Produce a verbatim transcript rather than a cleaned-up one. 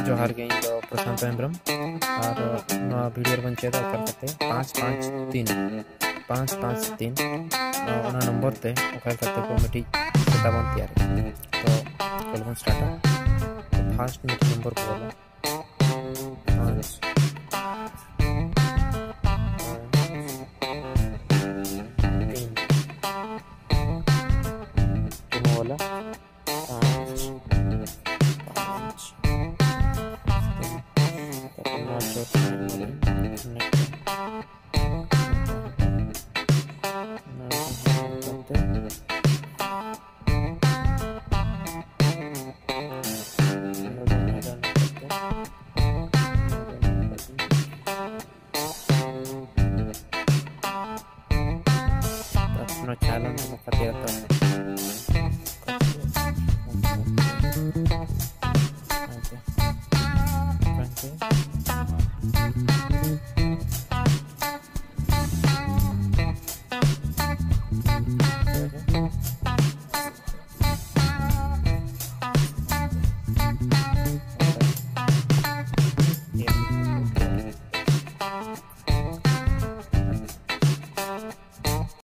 ᱡᱚᱦᱟᱨ ᱜᱮ, ᱤᱧ ᱫᱚ ᱯᱨᱚᱥᱟᱱᱛ ᱦᱮᱢᱵᱨᱚᱢ᱾ ᱟᱨ ᱱᱚᱣᱟ ᱵᱷᱤᱰᱤᱭᱳ ᱨᱮᱵᱚᱱ ᱪᱮᱫᱟ ᱚᱠᱟ ᱞᱮᱠᱟᱛᱮ ᱯᱟᱸᱪ ᱯᱟᱸᱪ ᱛᱤᱱ, ᱯᱟᱸᱪ ᱯᱟᱸᱪ ᱛᱤᱱ, ᱚᱱᱟ ᱱᱚᱢᱵᱚᱨ ᱛᱮ ᱚᱠᱟ ᱞᱮᱠᱟᱛᱮ ᱠᱚ ᱢᱤᱫᱴᱤᱡ ᱠᱷᱟᱛᱟ ᱵᱚᱱ ᱛᱮᱭᱟᱨᱟ᱾ ᱛᱚ ᱪᱚᱞᱚ ᱵᱚᱱ ᱥᱴᱟᱨᱴᱟ᱾ ᱯᱷᱟᱥᱴ ᱢᱤᱫᱴᱤᱡ ᱱᱚᱢᱵᱚᱨ ᱠᱚ ᱚᱞᱟ, ᱯᱟᱸᱪ, ᱯᱟᱸᱪ, ᱛᱤᱱ᱾ ᱪᱩᱱᱩ ᱚᱞᱟ, ᱯᱟᱸᱪ, ᱯᱟᱸᱪ, ᱛᱤᱱ᱾ ᱛᱟᱨᱯᱚᱨ ᱱᱚᱣᱟ ᱪᱚᱴ ᱨᱮ ᱱᱚᱰᱮ ᱱᱤᱛᱚᱜ ᱱᱚᱣᱟ ᱠᱟᱛᱮ ᱱᱚᱰᱮ ᱱᱚᱰᱮ ᱠᱟᱛᱮ ᱛᱟᱨᱯᱚᱨ ᱱᱚᱣᱟ ᱪᱟᱞᱚᱱ ᱱᱚᱝᱠᱟ ᱛᱮᱭᱟᱨ ᱛᱟᱵᱚᱱ᱾ ᱦᱟᱱᱛᱮ᱾ ᱦᱟᱱᱛᱮ᱾